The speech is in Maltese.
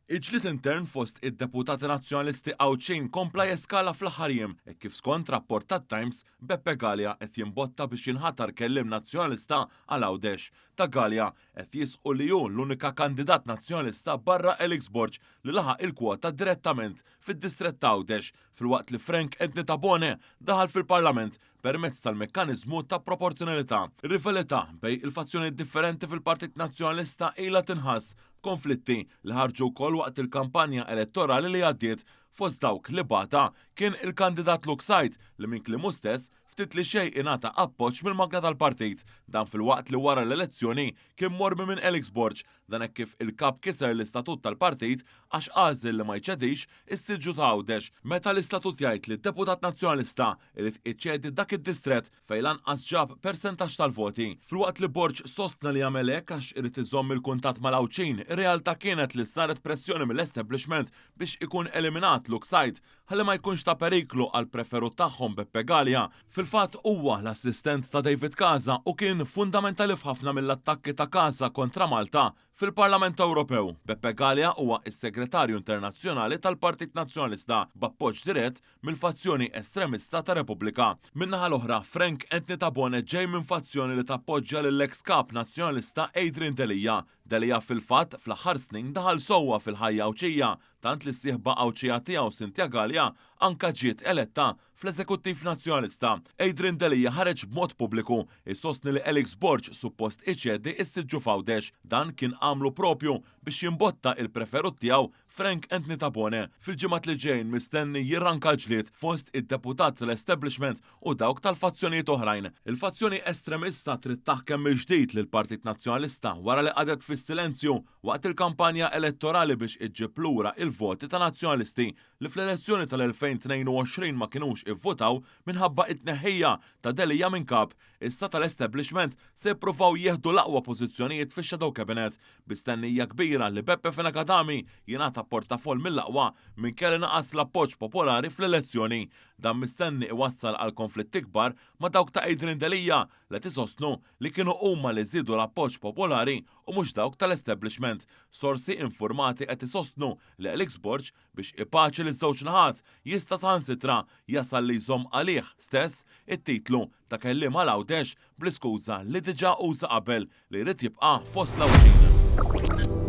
Il-ġlied intern fost id-deputati Nazzjonalisti Għawdxin kompla jeskala fl-aħħar jiem hekk kif skont rapport tat-Times, Beppe Galea qed jimbotta biex jinħatar kelliem Nazzjonalista għal Għawdex. Ta' Galea qed jisħqu li hu l-unika kandidat Nazzjonalista barra Alex Borg li laħaq il-kwota direttament fid-distrett ta' Għawdex filwaqt li Frank Anthony Tabone daħal fil-Parlament permezz tal-mekkaniżmu ta' proporzjonalità. Ir-rivalità bejn il-fazzjonijiet differenti fil-Partit Nazzjonalista ilha tinħass, b'konflitti li ħarġu wkoll waqt il-kampanja elettorali li għaddiet. Fost dawk li bata kien il-kandidat Luke Said li minn kliemu stess ftit li xejn ingħata appoġġ mill-magna tal-partit. Dan filwaqt li wara l-elezzjoni kien mormi minn Alex Borg Dan hekk kif il-Kap kiser l-istatut tal-partit għax għażel li ma jċedix is-siġġu ta' Għawdex meta l-istatut jgħid li deputat Nazzjonalista jrid iċedi dak id-distrett fejn lanqas ġab persentaġġ tal-voti. Filwaqt li Borg sostna li għamel hekk għax irid iżomm il-kuntatt mal-Għawdxin, ir-realtà kienet li saret pressjoni mill-establishment biex ikun eliminat Luke Said ħalli ma jkunx ta' periklu għall-preferut tagħhom Beppe Galea. Fil-fatt huwa l-assistent ta' David Casa u kien fundamentali f'ħafna mill-attakki ta' Casa kontra Malta fil-Parlament Ewropew. Beppe Galea huwa s-Segretarju Internazzjonali tal-Partit Nazzjonalista b'appoġġ dirett mill-fazzjoni estremista ta' Repubblika. Min-naħa l-oħra, Frank Anthony Tabone ġej minn fazzjoni li tappoġġja lill-eks Kap Nazzjonalista Adrian Delia. Delia fil-fatt fl-aħħar snin daħal sewwa fil-ħajja Għawdxija tant li s-sieħba Għawdxija tiegħu Cynthia Galea anka ġiet eletta fl-Eżekuttiv Nazzjonalista. Adrian Delia ħareġ b'mod pubbliku jsostni li Alex Borg suppost iċedi s-siġġu f'Għawdex. Dan kien għamlu propju biex jimbotta il-preferut tiegħu Frank Anthony Tabone. Fil-ġimgħat li ġejjin mistenni jirranka l-ġlied fost id-deputati tal-establishment u dawk tal-fazzjonijiet oħrajn. Il-fazzjoni estremista trid taħkem mill-ġdid lill-Partit Nazzjonalista wara li qagħdet fis-silenzju waqt il-kampanja elettorali biex iġġib lura il-voti ta' Nazzjonalisti li fl-elezzjoni tal-2022 ma kinux ivvutaw minħabba t-tneħħija ta' Delia minn Kap. Issa tal-establishment se jippruvaw jieħdu l-aqwa pożizzjonijiet fix-shadow cabinet bi stennija kbira li Beppe Fenech Adami jingħata portafoll mill-aqwa minkejja li naqas l-appoġġ popolari fl-elezzjoni. Dan mistenni iwassal għal konflitti kbar ma' dawk ta' Adrian Delia li qed isostnu li kienu huma li żiedu l-appoġġ popolari u mhux dawk tal-establishment. Sorsi infurmati qed isostnu li Alex Borg biex ipaċi liż-żewġ naħat jista' saħansitra jasal li jżomm għalih stess it-titlu ta' kelliem għal Għawdex bl-iskuża li diġà uża qabel li jrid jibqa' fost l-Għawdxin.